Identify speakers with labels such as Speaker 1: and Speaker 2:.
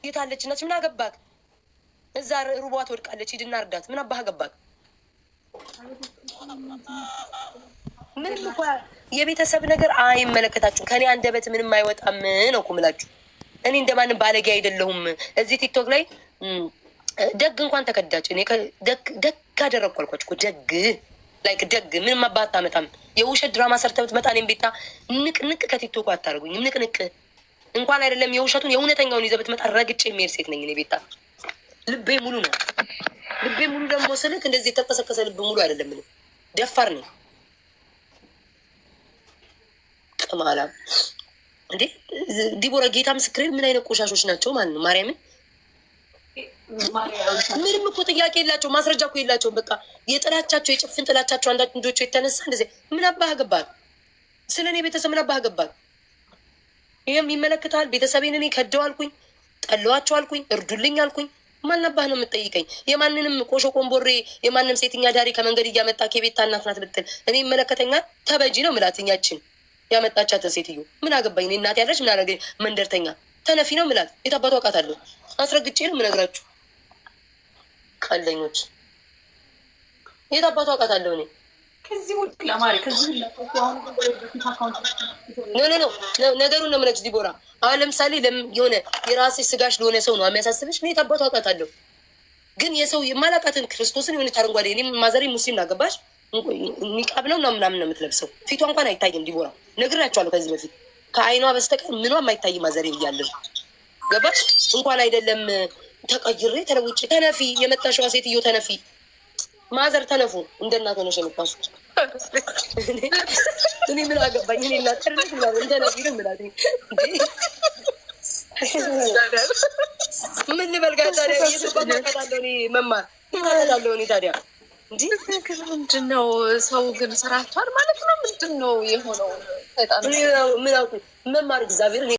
Speaker 1: የታለች እናትሽ? ምን አገባክ? እዛ ሩቧ ትወድቃለች። ሂድና እርዳት። ምን አባህ ገባክ? ምንም እኮ የቤተሰብ ነገር አይመለከታችሁም። ከኔ አንደበት ምንም አይወጣም ነው እኮ የምላችሁ። እኔ እንደማንም ባለጌ አይደለሁም። እዚህ ቲክቶክ ላይ ደግ እንኳን ተከዳች። እኔ ደግ አደረግኩ አልኳችሁ እኮ፣ ደግ like ደግ ምንም አባት አታመጣም። የውሸት ድራማ ሰርተህ ብትመጣ እኔም ቤታ ንቅ ንቅ ከቲክቶኩ አታደርጉኝም። ንቅ ንቅ እንኳን አይደለም የውሸቱን የእውነተኛውን ይዘህ ብትመጣ ረግጬ የሚሄድ ሴት ነኝ እኔ ቤታ። ልቤ ሙሉ ነው። ልቤ ሙሉ ደግሞ ስልክ እንደዚህ የተቀሰቀሰ ልብ ሙሉ አይደለም። እኔ ደፋር ነኝ። ቅማላ እንዴ ዲቦራ፣ ጌታ ምስክሬን፣ ምን አይነት ቆሻሾች ናቸው ማለት ነው? ማርያምን ምንም እኮ ጥያቄ የላቸው፣ ማስረጃ እኮ የላቸውም። በቃ የጥላቻቸው የጭፍን ጥላቻቸው አንዳንዶቹ የተነሳ እንደዚህ። ምን አባህ ገባህ? ስለ እኔ ቤተሰብ ምን አባህ ገባህ? ይህም ይመለከታል። ቤተሰቤን እኔ ከደው አልኩኝ፣ ጠለዋቸው አልኩኝ፣ እርዱልኝ አልኩኝ። ማን አባህ ነው የምጠይቀኝ? የማንንም ቆሾ ቆንቦሬ የማንም ሴትኛ ዳሪ ከመንገድ እያመጣ ከቤታ እናት ናት ብትል እኔ ይመለከተኛል? ተበጂ ነው ምላትኛችን ያመጣቻትን ሴትዮ ምን አገባኝ? እኔ እናት ያለች ምን አደረገኝ? መንደርተኛ ተነፊ ነው ምላት። የታባቱ አውቃታለሁ። አስረግጬ ነው የምነግራችሁ። ቀለኞች የታባቱ አውቃታለሁ እኔ።
Speaker 2: ከዚህ ሁሉ ማሪ፣ ከዚህ ሁሉ
Speaker 1: No, no, no፣ ነገሩን ነው የምነግርሽ ዲቦራ። አሁን ለምሳሌ የሆነ የራስሽ ስጋሽ ለሆነ ሰው ነው የሚያሳስብሽ። እኔ የታባቱ አውቃታለሁ። ግን የሰው የማላውቃትን ክርስቶስን የሆነች አረንጓዴ፣ እኔ ማዘሬ ሙስሊም ናገባሽ ኒቃብ ነው ምናምን ነው የምትለብሰው። ፊቷ እንኳን አይታይም። ዲቦራ፣ ነግራቸዋለሁ ከዚህ በፊት፣ ከአይኗ በስተቀር ምኗም አይታይም ማዘሬ ብያለሁ። ገባሽ? እንኳን አይደለም ተቀይሬ ተለውጬ፣ ተነፊ የመጣሽዋ ሴትዮ ተነፊ፣ ማዘር ተነፉ። እንደ እናት ሆነሽ የመጣሽው እኔ ምን አገባኝ? እኔ እናት አይደለሽ ምናምን እንደ ነፊ ነው የምላት። ምን ልበል ጋር ታዲያ? እየተባባቃታለሁ እኔ መማር እታለሁ እኔ ታዲያ እንዲህ።
Speaker 2: ግን ምንድን ነው፣ ሰው ግን ስራቷል ማለት ነው። ምንድን ነው የሆነው? ሰይጣን
Speaker 1: ምን አልኩኝ? መማር እግዚአብሔር።